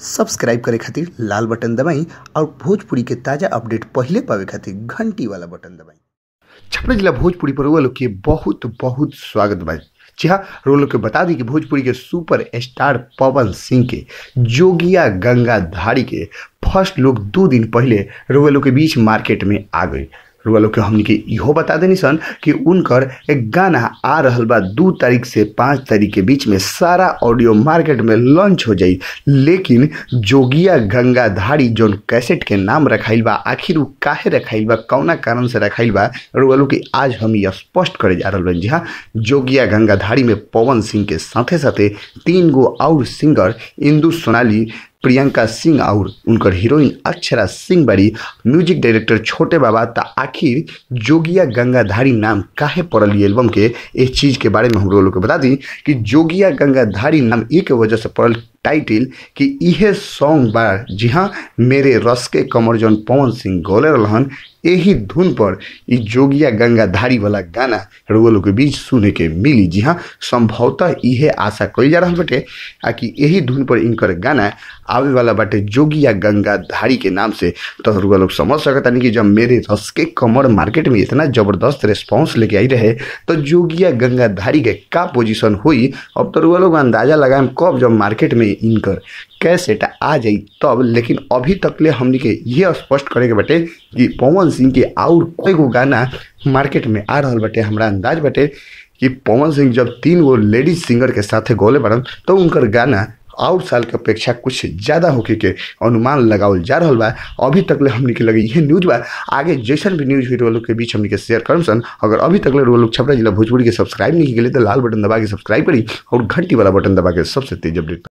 Subscribe करे खातिर लाल button दबाई और भोजपुरी के ताज़ा अपडेट पहिले पावे खातिर घंटी वाला बटन दबाई। छपरा जिला भोजपुरी पर लोग के बहुत बहुत स्वागत बा। जी हाँ, रोलो के बता दी कि भोजपुरी के सुपर स्टार पवन सिंह के जोगिया गंगाधारी के फर्स्ट लुक 2 दिन पहले रोलो के बीच मार्केट में आ गई। रोलो के हमनी के इहो बता देनी सन कि उनकर एक गाना आ रहल बा 2 तारीख से 5 तारीख के बीच में सारा ऑडियो मार्केट में लॉन्च हो जाई। लेकिन जोगिया गंगाधारी जोन कैसेट के नाम रखाइल बा, आखिर उ काहे रखाइल बा, कौना कारण से रखाइल बा, रोलो के आज हम यह स्पष्ट करे जा रहल बानी। जी हाँ, जोगिया गंगाधारी में पवन सिंह के साथे साथे 3 गो और सिंगर इंदु सोनाली, प्रियंका सिंह और उनकर हीरोइन अक्षरा सिंह बड़ी, म्यूजिक डायरेक्टर छोटे बाबा। त आखिर जोगिया गंगाधारी नाम काहे पड़ल एल्बम के, इस चीज़ के बारे में हम लोग के बता दी कि जोगिया गंगाधारी नाम एक वजह से पड़ल टाइटल कि इहे सॉन्ग बा। जी हाँ, मेरे रस के कमर जौन पवन सिंह गौले रहन, यही धुन पर इ जोगिया गंगाधारी वाला गाना रोलो के बीच सुने के मिली। जी हाँ, संभवतः इहे आशा कइल जा रहल बाटे आ कि यही धुन पर इनकर गाना आवे वाला बाटे जोगिया गंगाधारी के नाम से। तो रुआ लोग समझ सकतानी कि जब मेरे रस के कमर मार्केट में इतना ज़बरदस्त रिस्पॉन्स लेके आई रहे तो जोगिया गंगाधारी के का पोजीशन हुई, अब तो रुआ लोग अंदाज़ा लगाएम कब जब मार्केट में इनकर कैसेट आ जाई तब। लेकिन अभी तक ले हमनी के ये स्पष्ट करे के बाटे कि पवन सिंह के और कोई गो गाना मार्केट में आ रहल बाटे। हमरा अंदाज बाटे कि पवन सिंह जब 3 गो लेडीज सिंगर के साथे गौले बाड़न तो उनकर गाना और साल के अपेक्षा कुछ ज़्यादा होके के अनुमान लगावल जा रहल बा। अभी तक ले हमनी के लगे यह न्यूज बा। आगे जैसन भी न्यूज हुई रोल के बीच हमनी के शेयर करम सन। अगर अभी तक ले रोल छपरा जिला भोजपुरी के सब्सक्राइब नहीं के तो लाल बटन दबा के सब्सक्राइब करी और घंटी वाला बटन दबा के सबसे तेज अपडेट।